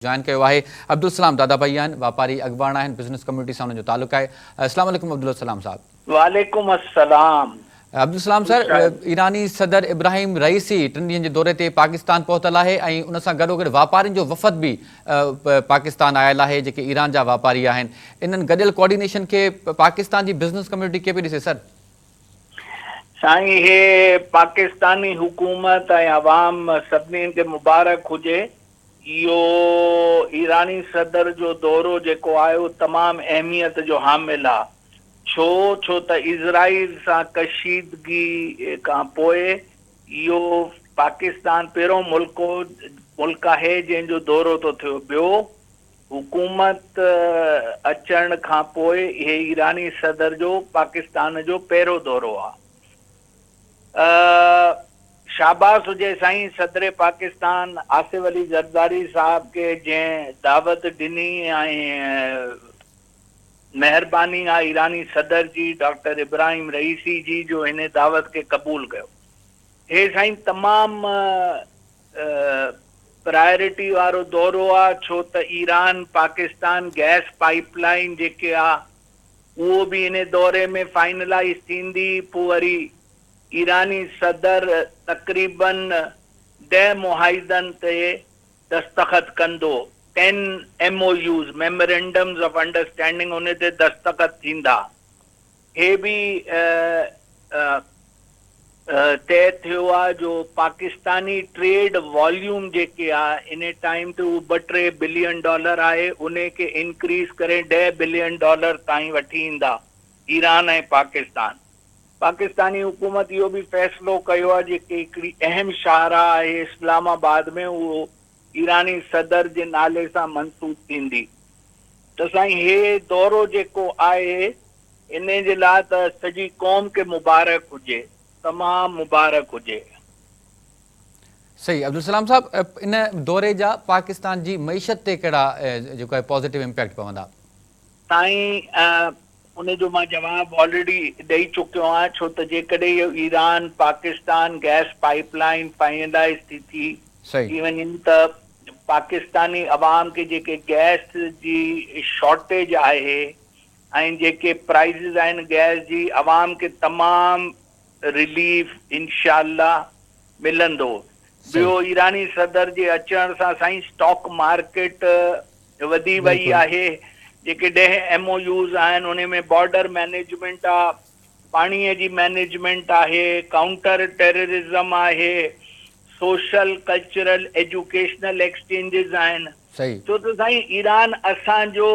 Join ڪيو آهي عبدالسلام دادا ڀائي آهن واپاري اڳواڻ آهن بزنس ڪميونٽي سان انهن جو تعلق آهي السلام عليڪم عبدالسلام صاحب. وعليڪم السلام. عبدالسلام سر ايراني صدر ابراهيم رئيسي ٽن ڏينهن جي دوري تي پاڪستان پهتل آهي ۽ ان سان گڏوگڏ واپارين جو وفد به پاڪستان آيل آهي جيڪي ايران جا واپاري آهن انهن گڏيل ڪوآرڊينيشن کي پاڪستان جي بزنس ڪميونٽي ڪيئن پئي ڏسي سر؟ سائين هي پاڪستاني حڪومت ۽ عوام سڀني کي مبارڪ هجي اهو ايراني صدر جو دورو جيڪو آهي اهو تمام اهميت جو حامل آ. ڇو؟ ڇو ته اسرائيل سان ڪشيدگي کان پوء اهو پاڪستان پهريون ملڪ ملڪ آهي جنهن جو دورو ٿو ٿيو. ٻيو حڪومت اچڻ کان پوء اهي ايراني صدر جو پاڪستان جو پهريون دورو آ. شاباس هجي سائين صدر پاڪستان آصف علي زرداري صاحب کي جنهن دعوت ڏني ۽ مهرباني آ ايراني صدر جي ڊاڪٽر ابراهيم رئيسي جي جو هن دعوت کي قبول ڪيو. هي سائين تمام پرائرٽي وارو دورو آ ڇو ته Iran Pakistan gas pipe line جيڪي آ اهو به انهي دوري ۾ فائنلائيز ٿيندي پوء وري ايراني صدر تقريبن ڏهه معاهدن تي دستخط ڪندو، ten M O Us, memorandums of understanding, انهي تي دستخط ٿيندا. هي به طئي ٿيو آهي جو پاڪستاني ٽريڊ واليوم جيڪي آهي انهي ٽائيم تي اهو ٻه ٽي بلين ڊالر آهي انهي کي انڪريز ڪري ڏهه بلين ڊالر تائين وٺي ايندا ايران ۽ پاڪستان. پاڪستاني حڪومت اهو به فيصلو ڪيو آهي جيڪي هڪڙي اهم شاهراهه آهي اسلام آباد ۾ اهو ايراني صدر جي نالي سان منسوب ٿيندي ته سائين هي دورو جيڪو آهي انهي جي لاء ته سڄي قوم کي مبارڪ هجي تمام مبارڪ هجي. صحيح عبدالسلام صاحب ان دوري جا پاڪستان جي معيشت تي ڪهڙا جيڪو آهي پازيٽو امپيڪٽ پوندا؟ سائين ان جو مان جواب آلريڊي ڏئي چڪيو آهيان ڇو ته جيڪڏهن اهو Iran Pakistan gas pipe line finalise ٿي ٿي ٿي وڃي ته پاڪستاني عوام کي جيڪي گئس جي شارٽيج آهي ۽ جيڪي پرائسز آهن گئس جي عوام کي تمام رليف انشاء الله ملندو ٻيو ايراني صدر جي اچڻ سان سائين اسٽاڪ مارڪيٽ وڌي وئي آهي جيڪي ڏهه ايم او يوز آهن انهي ۾ بارڊر مئنيجمينٽ آ پاڻي جي مئنيجمينٽ آهي ڪائونٽر ٽيررزم آهي سوشل ڪلچرل ايجوڪيشنل ايڪسچينجز آهن ڇو ته سائين ايران اسان جو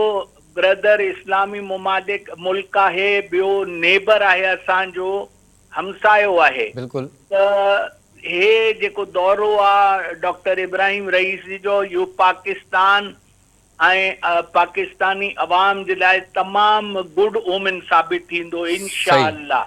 برادر اسلامي ممالڪ ملڪ آهي ٻيو نيبر آهي اسان جو همسايو آهي ته هي جيڪو دورو آ ڊاڪٽر ابراهيم رئيسي جو اهو پاڪستان ۽ پاڪستاني عوام جي لاء تمام گڊ اومن ثابت ٿيندو انشاء الله.